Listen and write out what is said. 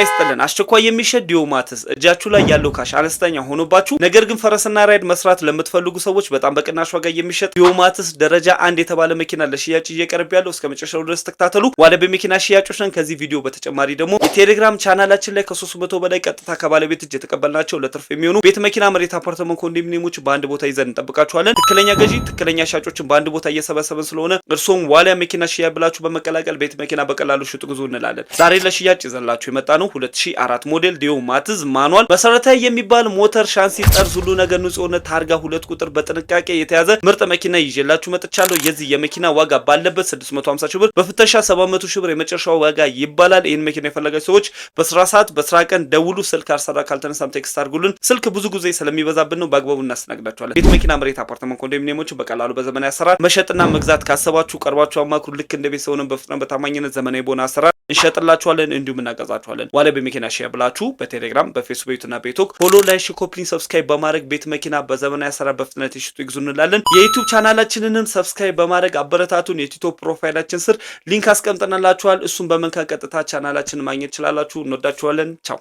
ይስጥልን። አስቸኳይ የሚሸጥ ዲዮ ማትዝ፣ እጃችሁ ላይ ያለው cash አነስተኛ ሆኖባችሁ ነገር ግን ፈረስና ራይድ መስራት ለምትፈልጉ ሰዎች በጣም በቅናሽ ዋጋ የሚሸጥ ዲዮ ማትዝ ደረጃ 1 የተባለ መኪና ለሽያጭ እየቀረበ ያለው፣ እስከ መጨረሻው ድረስ ተከታተሉ። ዋለ በመኪና ሽያጮች ነን። ከዚህ ቪዲዮ በተጨማሪ ደግሞ የቴሌግራም ቻናላችን ላይ ከ300 በላይ ቀጥታ ከባለቤት እጅ የተቀበልናቸው ለትርፍ የሚሆኑ ቤት፣ መኪና፣ መሬት፣ አፓርትመንት፣ ኮንዶሚኒየሞች በአንድ ቦታ ይዘን እንጠብቃችኋለን። ትክክለኛ ገዢ፣ ትክክለኛ ሻጮችን በአንድ ቦታ እየሰበሰብን ስለሆነ እርስዎም ዋሊያ መኪና ሽያጭ ብላችሁ በመቀላቀል ቤት፣ መኪና በቀላሉ ሽጡ፣ ግዙ እንላለን። ዛሬ ለሽያጭ ይዘንላችሁ የመጣ ነው 2004 ሞዴል ዲዮ ማትዝ manual፣ መሰረታዊ የሚባል ሞተር፣ ሻንሲ፣ ጠርዝ፣ ሁሉ ነገር ንጹህ የሆነ፣ ታርጋ 2 ቁጥር፣ በጥንቃቄ የተያዘ ምርጥ መኪና ይዤላችሁ መጥቻለሁ። የዚህ የመኪና ዋጋ ባለበት 650 ሺህ ብር፣ በፍተሻ 700 ሺህ ብር የመጨረሻው ዋጋ ይባላል። ይህን መኪና የፈለጋችሁ ሰዎች በስራ ሰዓት በስራ ቀን ደውሉ። ስልክ አልሰራ ካልተነሳም text አድርጉልን። ስልክ ብዙ ጊዜ ስለሚበዛብን ነው፣ በአግባቡ እናስተናግዳቸዋለን። ቤት፣ መኪና፣ መሬት፣ አፓርትመንት፣ ኮንዶሚኒየሞችን በቀላሉ በዘመናዊ አሰራር መሸጥና መግዛት ካሰባችሁ ቀርባችሁ አማክሩ። ልክ እንደ ቤተሰቡንም በፍጥነት፣ በታማኝነት፣ ዘመናዊ በሆነ አሰራር እንሸጥላችኋለን፣ እንዲሁም እናገዛችኋለን። ዋለ በመኪና ሽያጭ ብላችሁ በቴሌግራም፣ በፌስቡክ እና በቲክቶክ follow፣ like፣ copy link፣ subscribe በማድረግ ቤት፣ መኪና በዘመናዊ አሰራር በፍጥነት ይሽጡ፣ ይግዙ እንላለን። የዩቲዩብ ቻናላችንንም subscribe በማድረግ አበረታቱን። የቲክቶክ profile ኣችን ስር link አስቀምጠንላችኋል። እሱን በመንካት ቀጥታ ቻናላችንን ማግኘት ትችላላችሁ። እንወዳችኋለን። ቻው።